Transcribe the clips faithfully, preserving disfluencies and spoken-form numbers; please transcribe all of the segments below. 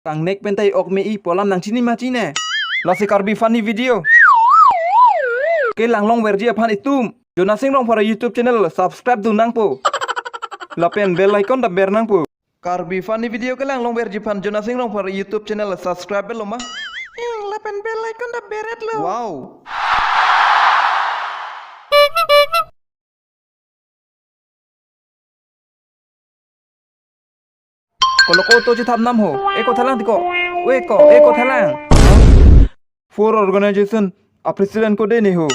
Tangnek pen ta i-ok me-i pu alam nangchini ma chine. Lasi Karbi funny video kelang longverji aphan itum Jonas Ingrongphar YouTube channel subscribe dun nangpo. Lapen bell icon ta ber nangpo. Karbi funny video kelang longverji aphan Jonas Ingrongphar YouTube channel subscribe lo ma? Hmm, lapen bell icon ta beret lo. Wow. Kolo ko to chithap nam ho. Eko thalang tiko. Eko, eko thalang. Four organization a president ko de ne ho.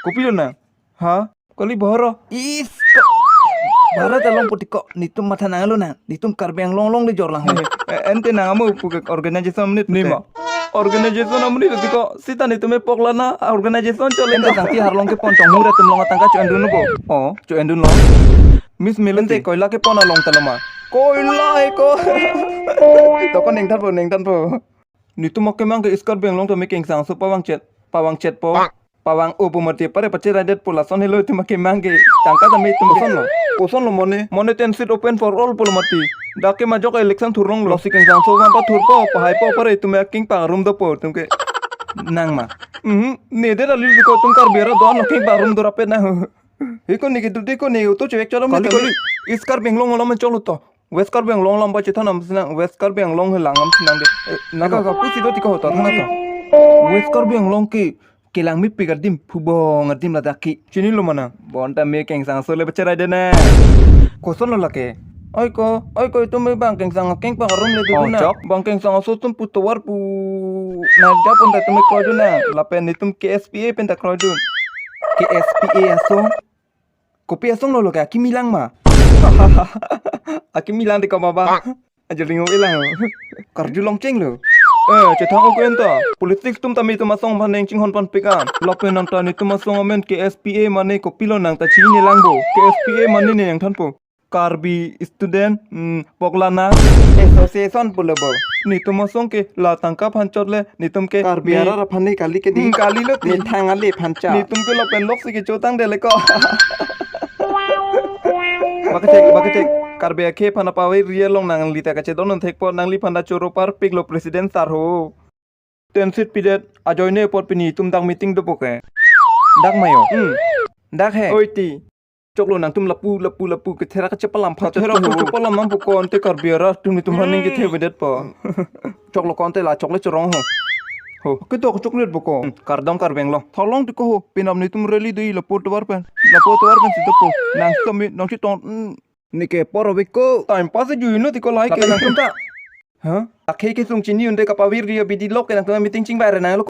Kopilo na? Ha? Kali bahoro. Is. Bharat along putiko. Nitum matha nanglo na. Nitum Karbi Anglong along le jorlang ho. Eh, ente nang amu pu ke organization amonit ne ma. Organization amonit tiko. Sita nitum e pokla na organization chole. Ente ka. Sangti harlong kepon chongmur atum along atangka cho-en dun po. Oh, cho-en dun lo. Miss Melody. Ente koila kepon along ta lo ma. Koila eko. Toko ningthan po, ningthan po. Nitum akemang ke East Karbi Anglong tame kengsangso pavangchet. Pavangchet po. Pavang-o pu mati pare pacherai det po lason helo itum akemang ke. Tangka tame itum koson lo. Koson lo mone. Mone ten seat open for all pulo mati. Dak ke majok election thurlong lo. Si kengsangso van pathur po, pahai po pare itum aking pangrum do po itum ke. Nang ma. Mhm. Ne de dali ko itum Karbi aro don lo king pangrum do rapet na. Hiko ne ke dudi ko ne utu chevek cholom kali ne kali. East Karbi Anglong along cholo to. West Karbi Anglong alam ba chethan nam sinang, West Karbi Anglong helang nam sinang de. Eh, nang ka pusi do tiko hotor hana to. West Karbi Anglong ke kelang mepik adim, phubong adim ladak ke. Chinilo mana? Bonta me kengsangso le pacherai de na. Koson lo lake? Oi ko, oi ko itum me bang kengsang keng pangrum le dudun na. Oh, chok. Bang kengsangso atum pu tovar pu. Na japon ta itum me kroidun na. Lapen itum K S P A pen ta kroidun. K S P A aso? Kopi asong lo lo ke akimi lang ma? Akimi lang de koma ba. Ajo lingo ilang. Karjulong cheng lo. Eh, chethang ogen ta. Politics atum tame itum asong aphan neng chinghon panpik an. Lapen nang ta nitum asong amen K S P A mane kopilo nang ta chini lang bo. K S P A mane ne nangthan po. Karbi Student, hmm, Poklana Association pulo bo. Nitum asong ke la tangka aphan chot le, nitum ke Karbi me- arar aphan ni kali ke di. Hmm, kali lo ti. Methang ale aphan cha. Nitum ke lapen lok si kechotang de le ko. Bakechek, bakechek. Karbi akhei aphan apavir ri along nangli ta kachedon thek po, nangliphan ta choro parpik lo president sir ho. Ten seat pidet, ajoine apot pini itum dak meeting dopo ke. Dak mayo. Hmm. Dak he. Oi ti. Choklo nangtum lapu, lapu, lapu, kethera kachepalam pha. Kethera kachepalam nang po ko ante Karbi arat atum nitum haning kethe vedet po. Choklo ko ante la chocolate chorong ho. Ho. Kedo chocolate po ko. Hmm, kardom Karbi Anglong. Thalong tiko ho. Pinam nitum rally dei lapu tovar pen. Lapu tovar pen sito po. Nang kami, nang chitong. Hmm. Neke por ove ko. Time pass juino tiko lai ke. Lapen nangtum ta. Ha? Akhei kesung chini unde kapavir ri abidi lok ke nangtum meeting chingbai re nang lo.